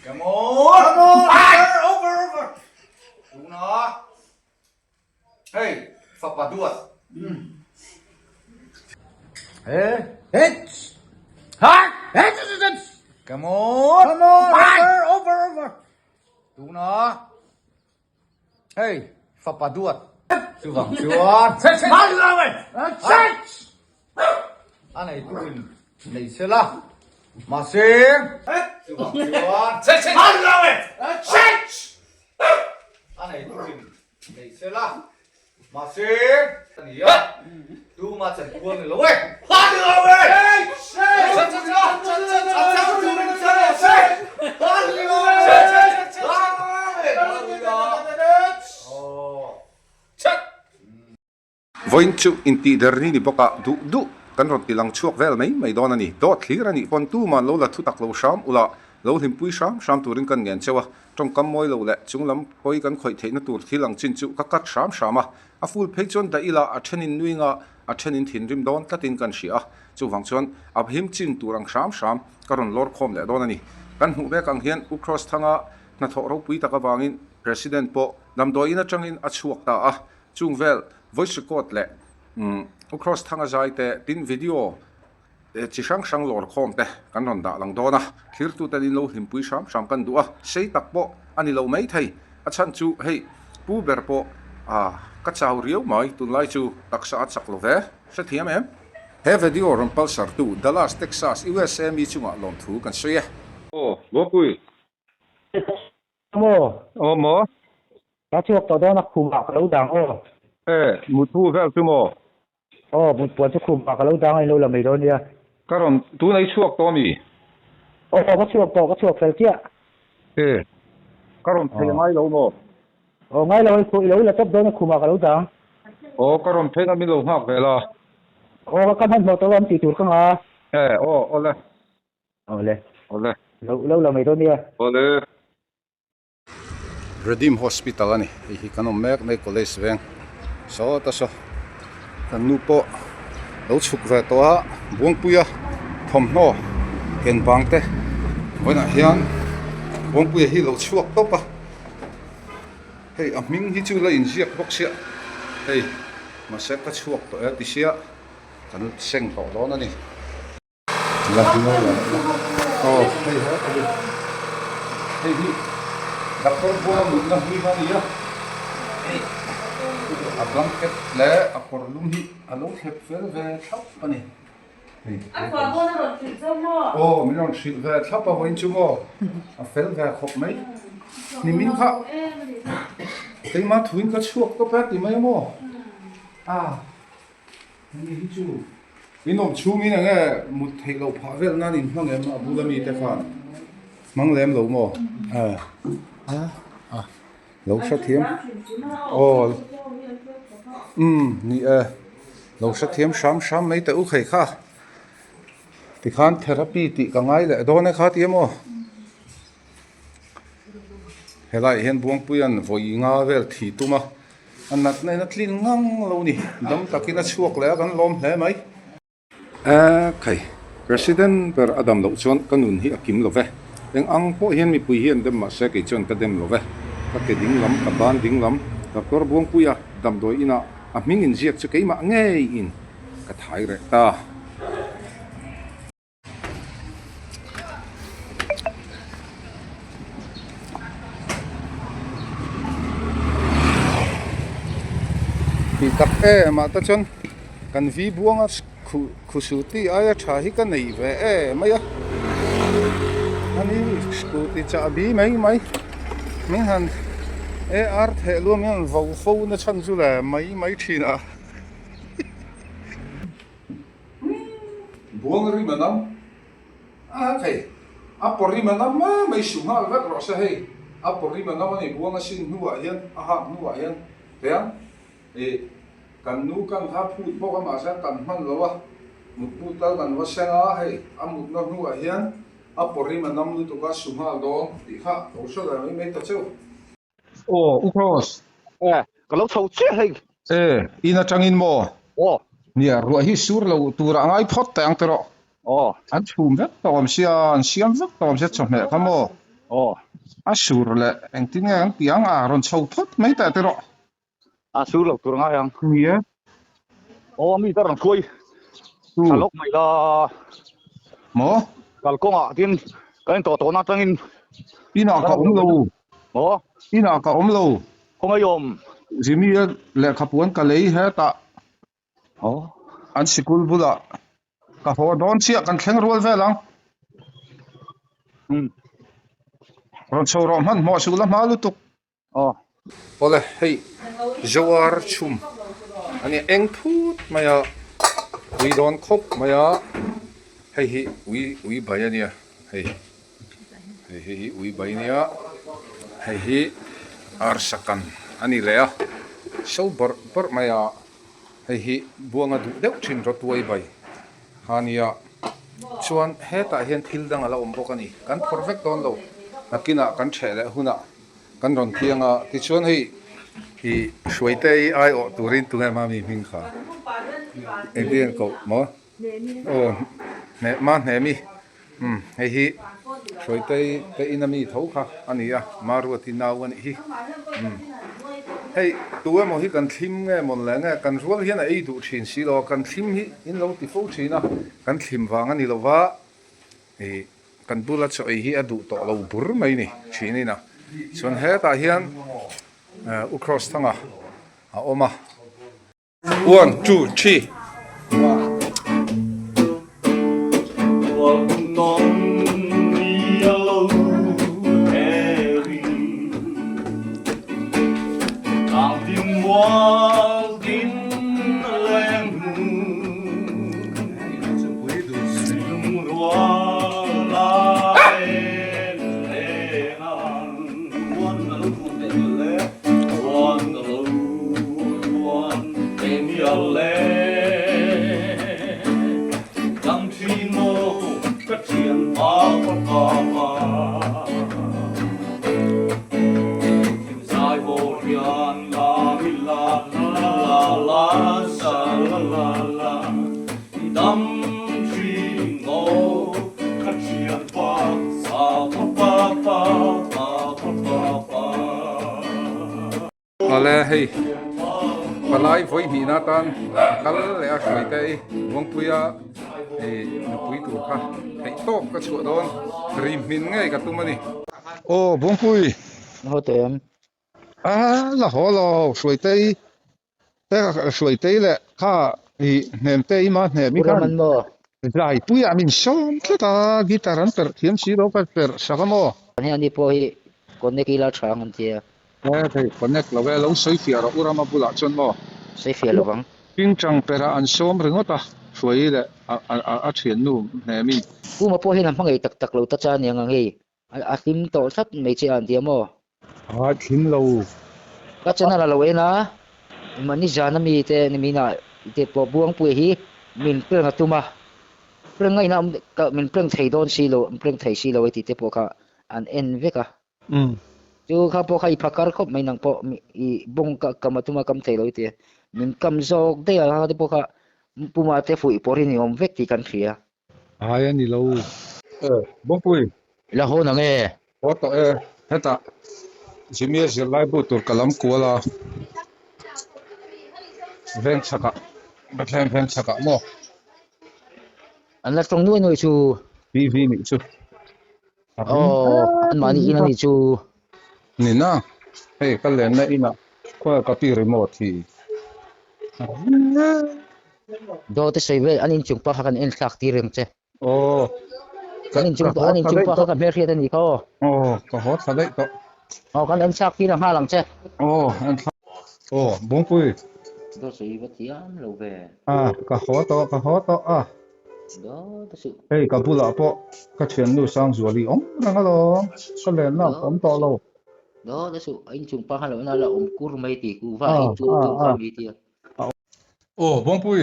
Come on! Come on! Over, over, over! Tuna hei fapa duat. He Hits! Ha! Hits! Hits! Hits! Come on! Come on! Over, over, over! Tuna hei fapa duat. Chuvang chuan a neitu in nei se la mahse chuvang chuan a neitu in nei se la mahse a ni a tuma chanpual ni lo e. Vawiin chu intih der ni ni bawk a, duh duh kan rawn ti lang chhuak vel mai mai dawn a ni. Dawt hlir a nih pawn tuman lo la thu tak lo hram ula, lo hlimpui hram hram turin kan ngen cheu a, tawngkam mawi lo leh chung lam hawi kan khawih theihna tur thil ang chin chu ka cut hram hram a, a full phei chuan dah ila a thenin nui nga a thenin thinrim dawn tlatin kan hria a, chuvang chuan a him chin tur ang hram hram ka rawn lawr khawm leh dawn a ni. Kan hmuh vek ang hian U Cross Thanga hnathawh ropui tak avangin President pawh damdawiin atangin a chhuak ta a, Chung vel voice record leh U Cross Thanga zai te tin video chi hrang hrang lawr khawm te kan rawn dah lang dawn a, thlirtu ten in lo hlimpui hram hram kan duh a, sei tak pawh a ni lo mai thei. A chhan chu hei pu ber pawh ka chau riau mai tunlai chu taksa a chak lo ve, hrethiam em? He video rawn palsar tu Dallas, Texas, USA mi chungah lawmthu kan sawi e. Aw, Bawpui. Maw? Aw maw? Ka chhuak tawh dawn a khumah ka lo dang aw. E, mutbu vel chu maw? Aw, mutpuan chu khumah ka lo dang a in lo la mai dawn nia. Ka rawn tun ei chhuak tawh mi? Aw, ka chhuak tawh, ka chhuak fel chiah. E, ka rawn phei ngai lo maw? Aw, ngai lo, i lo la tawp dawn a khumah ka lo dang. Aw, ka rawn phei na min lo nghak ve la. Aw, ka hmanhmawh tawh ang tih tur ka ngah. E, aw, awle. Awle. Awle. Lo lo la mai dawn nia. Awle. Redeem Hospital a ni. Hei hi kan awm mek mai college veng sawta saw kan nu pawh lo chhuk ve tawh a Buangpuia thawmhnaw ken bang te vawiinah hian Buangpuia hi lo chhuak tawp a hei a hming hi chu la inziak bawk sia hei mahse ka chhuak tawh e ti sia kan seng tawh dawn a ni. La hnuai la aw hei he ka ni hei hi doctor buanga mutna hlui kha a ni a hei a blanket leh a kawr lum hi a lo thlep fel ve thlap a ni hei aw min rawn hrilh ve thlap a vawiin chu maw a fel ve khawp mai nimin kha keimah thuin ka chhuak tawp e ti mai a maw a. Hemi hi chu in awm chhungin eng nge mut theih loh phah vel nan in hmang em a bula mite khan hmang lem lo maw a a lo hrethiam aw umm ni e lo hrethiam hram hram mai teh u khai kha tikhan therapy tih ka ngai leh dawn e kha ti emaw Helaiah hian Buangpuia'n vawi nga vel thi tum a, a natna in a tlin ngang lo ni. Dam takin a chhuak leh a, kan lawm hle mai. Aaa khai, President ber a dam loh chuan ka nun hi a kim lo ve. Eng ang pawh hian mipui hi an dem mah se kei chuan ka dem lo ve. Ka ke ding lam, ka ban ding lam, Doctor Buangpuia damdawi inah a hming inziak chu keimah ngeiin ka thai reh ta. Tih tak em ah te chuan kan vi buang a khusuti aia tha hi ka nei ve em mai a ani scooty chahbi mai mai min han ar theh luam hian vo fo na chhan chu le mai mai thin a. Buang rim a nam a thei a paw rim a nam mai mai su nghal vek rawh se hei a paw rim a nam a ni buang a sin hnuah hian a hak hnuah hian tiang ih kan nu kan kha phut bawk a mahse kan hman lo a mutmu tal kan va seng a hei a mutna hnuah hian a paw rim a nam lutuk a su nghal dawn tih kha lo hre ve mai mai ta cheu. Aw, U Cross. Eh, ka lo chho chiah hei. Eh, in atangin maw? Aw. Nia, ruah hi sur lo tur a ngai phawt teh ang tawh. Aw. An chhum vek tawh awm sia, an siam vek tawh awm sia chawhmeh kha maw? Aw. A sur leh engtin nge kan tih ang a rawn chho phawt mai teh tiraw. A sur lo tur ngai ang. Ni e. Aw mi te rawn hruai tha lawk mai la. Maw? Kalkawngah tin kan intawh tawhna atangin. Inah ka awm lo. Maw? Inah ka awm lo. Khawngaih awm. Jimmy a lehkhapuan ka lei hetah. Aw. An sikul bulah ka haw dawn chiah kan thleng rual vel ang. Umm. Rawn chho rawh hmanhmawh suh la hma lutuk. Aw. Awle hei Zoar chhum a nia eng phut mai a ui dawn khawp mai a hei hi ui ui bai a nia hei hei hei hi ui bai a nia hei hi arsa kan a ni leh a so bawrh bawrh mai a hei hi buanga duh deuh thin rawtuai bai kha a nia chuan hetah hian thil dang a la awm bawk a ni kan phawrh vek dawn lo nakinah kan ṭheh leh hunah. Kan rawn piang a, tichuan hei ih Hruaite i aiawh turin tunge mami hming kha engtin an koh maw? Aw hneh ma hnehmi umm hei hi Hruaite i te ina mi tho kha a ni a, Maruati nau a nih hi umm hei tu emaw hi kan thlim nge mawn le nge kan rual hian a ei duh thin si lo a, kan thlim hi in lo ti fo thin a, kan thlim vang a ni lo va ih. Kan bula chaw ei hi a duh tawh lo bur mai ni thinin a, chuan hetah hian U Cross thanga a awm a. One, two, three. Awle hei palai vawi hnihna atan a kal leh a hruai te i Buangpuia ih nupui tur kha theih tawp ka chhuah dawn ri hmin ngei ka tum a ni. Aw Buangpui. Haw teh em? A la haw lo hruai te i Hruai tei leh kha i hnem te i ma hnem i khan zai puiah min sawm tlat a, guitar an perh thiam si lo ka perh sak a maw? Hei ani pawh hi connect ila tha ang an tia. E thei connect lo e, lo sawi fiah rawh u Rama bulah chuan maw? Sawi fiah lo vang. Pingchang perah an sawm ringawt a, Hruai leh a thiannu hnemin. Puma pawh hian a hmangaih tak tak lo ta cha aniang ang hei. A hlim tawh tlat mai che a an tia maw? A hlim lo. Ka channel a lo en a, mahni zana mi te nimina te pawh Buangpuia hi min prank a tum a, prank ngaihna awm ka min prank thei dawn si lo, min prank thei si lo e tih te pawh kha an en vek a. Chu kha pawh kha i phakar khawp mai nang pawh i bawng ka kam a tum a kam thei lo i tia, min kam zawk daih a kha te pawh kha Puma te fuih pawhin i awm vek tih kan hria. Ai a ni lo. E, Bawpui. La haw nang e. Haw tawh e. Hetah Jimmy a zirlai bu tur ka lam kual a. Veng chhakah, Bethlehem veng chhakah maw? An la tawng nuai nuai chu. TV nih chu. Aw, anmahni in a nih chu. Ni na, hei ka lenna inah khawiah ka pi remote hi. Dawt te sawi vel an inchung pa kha kan en thlak tir reng che. Aw, An inchung an inchung pa kha ka hmelhriat a nih kha aw. Aw, ka haw thla daih tawh. Aw, kan en thlak tir ang nghal ang che. Aw, en thlak. Aw, Bawngpui. Dawt sawi va thiam lo ve. A, ka haw tawh, ka haw tawh a. Hei ka bulah pawh ka thiannu Sangzuali awm reng alawm, ka lenna ka awm tawh lo. Aw Bawngpui,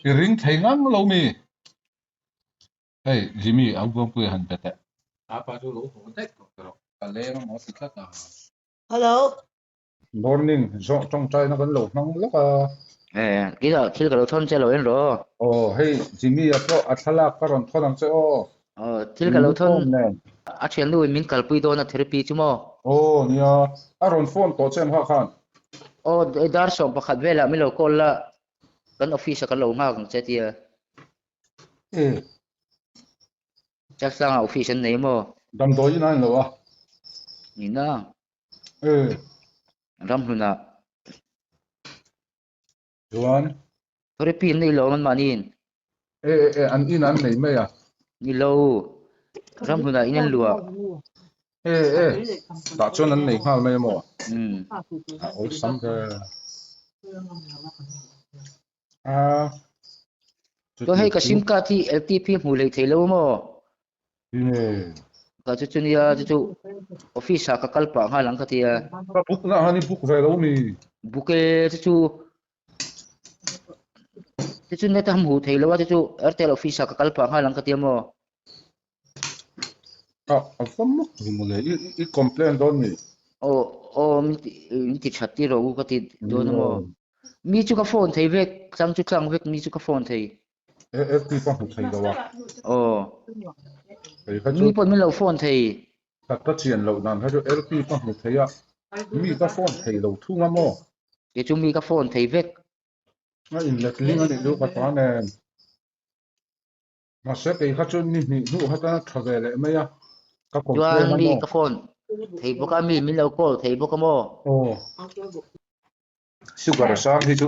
i ring thei ngang lo mi? Hei Jimmy au Bawngpui a han be teh. Apa chu lo haw daih tawh rawh, ka leng a maw ti tlat a. Hello. Morning zawh tawngtaina kan lo hmang lawk a. Eh, kila thil ka lo thawn che lo en rawh. Aw, hei Jimmy a pawh a thlalak ka rawn thawn ang che aw. Aw thil ka lo thawn Uniform nen. A thiannu in min kalpui dawn a therapy chu maw? Aw nia, a rawn phone tawh che em kha khan? Aw dar 11 velah min lo call la, kan office ah kan lo nghak ang che tia. E. Chasanga office an nei maw? Damdawi in a en lo a. Nina. E. Ramhlunah. Chuan. Therapy an nei lo an mahni in. E e e an in an nei mai a. Ni lo. Ramhlunah in an luah. E e tah chuan an nei nghal mai maw? Umm. A awlsam ve. A. Chuan hei ka sim card hi LTP hmuh leh thei lo maw? Enge? Ka chu chu nia chu chu office ah ka kal pah nghal ang ka ti a. Ka book na han i book ve lo mi? Book e chu chu chu chu net a hmuh thei lo a chu chu Airtel office ah ka kal pah nghal ang ka ti a maw? A a va mak ve mawle i i complain dawn mi? Aw aw min ti min ti that tir rawh u ka ti dawn a maw? Mi chu ka phone thei vek tlang chu tlang vek mi chu ka phone thei. AFP pawh hmu thei lo a. Aw. Kei kha chu. Mi pawh min lo phone thei. Ka ka chian loh dan kha chu LP ka hmu thei a, mi ka phone thei lo thung a maw? Kei chu mi ka phone thei vek. A inlet ling a nih chu ka ta nen. Mahse kei kha chu ni hnih hnuh kha chuan a tha ve leh mai a, ka complain Chuan a mi maw? ka phone thei bawk a, mi min lo call thei bawk a maw? Aw. Sugar sang hi chu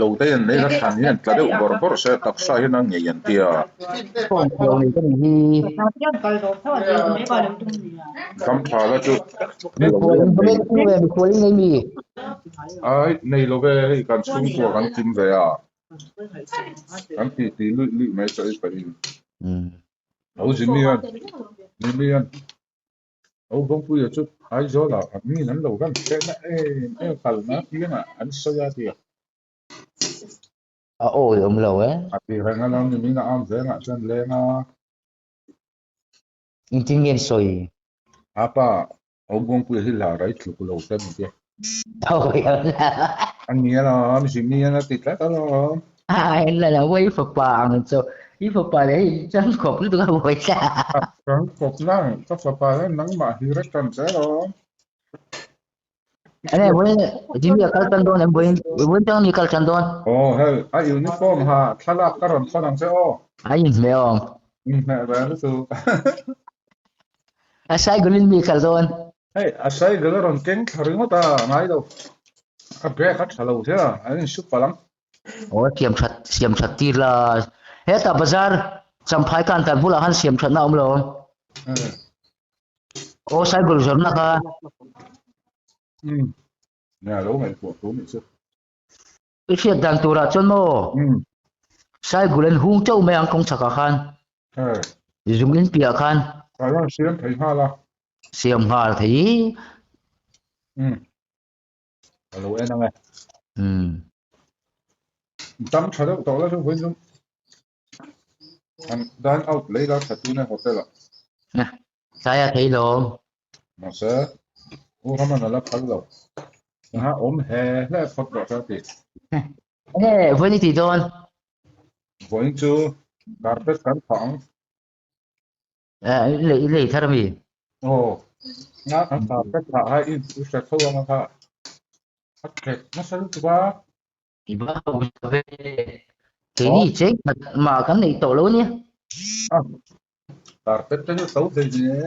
lo te an nei la thlan hian tla deuh bawrh bawrh se taksa hian a ngei an ti a. Ram tha la chu lo te an nei. Ai nei lo ve hei kan chhungkua kan kim ve a. Kan ti ti luih luih mai chaw i pahin. Lo Jimmy-a'n Jimmy-a'n. Au Bawngpuia chu Aizawlah miin an lo ran hrehna em em kalna piangah an sawi a ti a. A awi awm lo e. A ti reng a lo ni min a am vengah chuan leng a. Engtin nge an sawi? A pa, Au Bawngpuia hi la rai tluk lo ta ni te. Awi awm lo. A ni alawm, Jimmy-an a ti tlat alawm. A en la lo, i fapa ang chu. I fapa leh hei chang khawp lutuk a buai ta. Chang khawp nang, ka fapa hian nangmah hi hre tan che alawm. Ane, vawiin Jimmy a kal tan dawn em? Vawiin, vawiin tang ni kal tan dawn? Aw, hei, a uniform ha thlalak ka rawn thawn ang che aw. A inhmeh awm. Inhmeh ve lutuk. A cycle in mi kal dawn. Hei, a cycle a rawn keng thla ringawt a, ngai lo. A brake a tha lo sia, an insu palh ang. Aw siam that siam that tir la hetah bazar champhai kan tan bulah khan siam thatna awm lo aw cycle zawrhna kha um nia lo ngaihtuah tur nih chu i hriat dan turah chuan maw cycle an hung chauh mai ang kawng chhakah khan zung in piah khan a siam thei nghal a siam nghal thei um Ka lo en ang e. Umm. Dam tha deuh tawh la chu vawiin chu an dine out lei la tha tun e hotel ah. Tlai a thei lo. Mahse U Raman a la phal lo. Engah awm he hle phawt rawh se a ti. Enge vawiin i tih dawn? Vawiin chu carpet kan phah ang. Eh, i lei i lei thar ami? Aw, nga kan carpet phah kha i i hre tho ang a kha. A khet nasa lutuk a. I va ho ta ve. Keini cheng khat mah kan neih tawh lo ania. A, carpet te chu to thei ni e.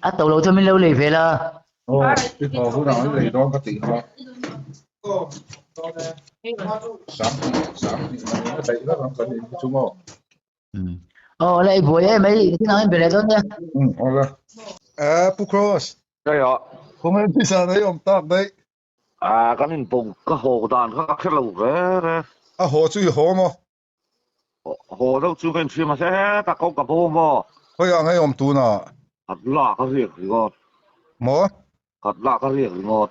A to lo chuan min lo lei ve la. Aw, i haw hunah an lei dawn ka tih kha. Sanghnih, sanghnih mai a daih vek ang kan in hi chu maw. Aw la i buai em mai i tinang in be leh dawn nia. Um aw la. Eh Pu Cross. Hei a. Khawnge nizan ei awm tak daih. Ah kan in bo ka haw dan kha ka hre lo ve ve. A haw chu i haw maw? Haw deuh chu ka inhria mahse hetah ka awm ka bo maw? Khawiah ngei awm tunah? Khat lak ka riak ringawt. Maw? Khat lak ka riak ringawt.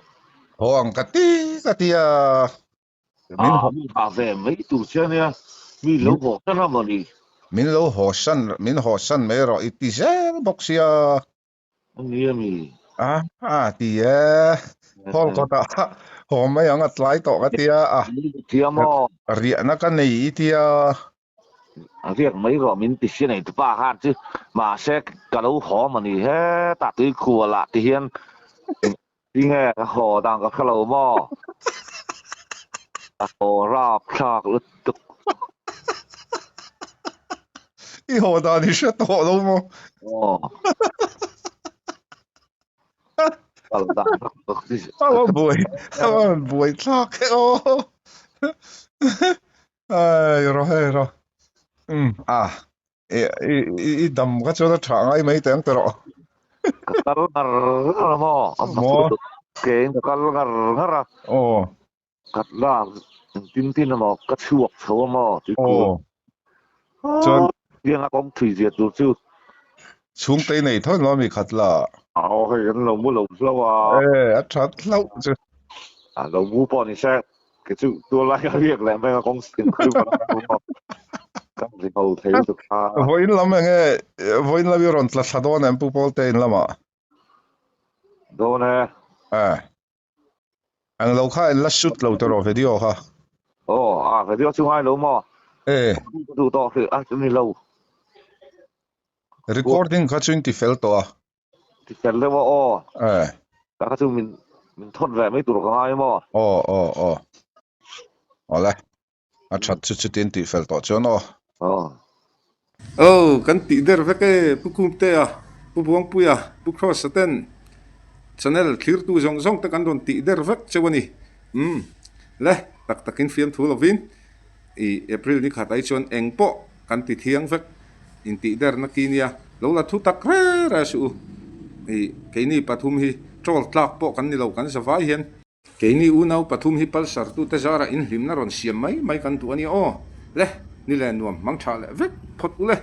Haw ang ka ti ka ti a. Min Ah, mi hah ve mai tur che ania, mi lo haw san a mawni. Min lo haw san, min haw san mai rawh i ti zel bawk sia. A ni a mi. A, a ti e. Hall kawtah haw mai ang a tlai tawh ka tia a. Thiam aw. Riahna ka nei i tia. Riak mai rawh min ti si nei tupa khan chu mahse ka lo haw maw ni hetah tuikhual ah ti hian tinge ka haw dan ka hrelo maw ka haw rap thlak lutuk. I haw dan i hre tawh lo maw? Aw. A buai a buai thlak e aw ai ro hei ro um a i i dam kha chuan a tha ngai mai teh ang tawh ka kal ngar ngar a maw a maw ke in ka kal ngar ngar a aw ka lak tin tin emaw ka chhuak chho a maw tui aw chuan tiang a kawng thui zia tur chu chhungte i nei tho lo mi khat la aw hei kan lo mu lo hlo a e a that hlauh chu a lo mu pawh ni se ke chu tual lai a riak leh mai a kawng sin khu kan ri ho thei lutuk kha vawiin lam enge vawiin lam i rawn tla thla dawn em pu Pawlte in lamah dawn e e Ang lo kha in la shoot lo tawh rawh video kha. Aw a video chu ngai lo maw? E. Duh tawh hrih a chu ni lo. Recording kha chu in ti fel tawh a. Ti fel deuh a aw. E. Ta kha chu min min thawt ve mai tur ka ngai maw? Aw aw aw. Awle. A that chu chutin tih fel tawh chuan aw. Aw. Aw, kan tih der vek e, Pu Khumtea, Pu Buangpuia, Pu Kross-a ten channel thlirtu zawng zawng te kan rawn tih der vek cheu a ni. Umm, le, tak takin fiamthu lovin i April ni khat ai chuan eng pawh kan ti thiang vek intih derna ki nia, lo la thu tak re re suh u. I keini pathum hi troll tlak pawh kan ni lo, kan za vai hian. Keini unau pathum hi Pulsar tute zarah inhlimna rawn siam mai mai kan duh a nia aw. Le, ni le nuam hmang tha leh vek phawt u le.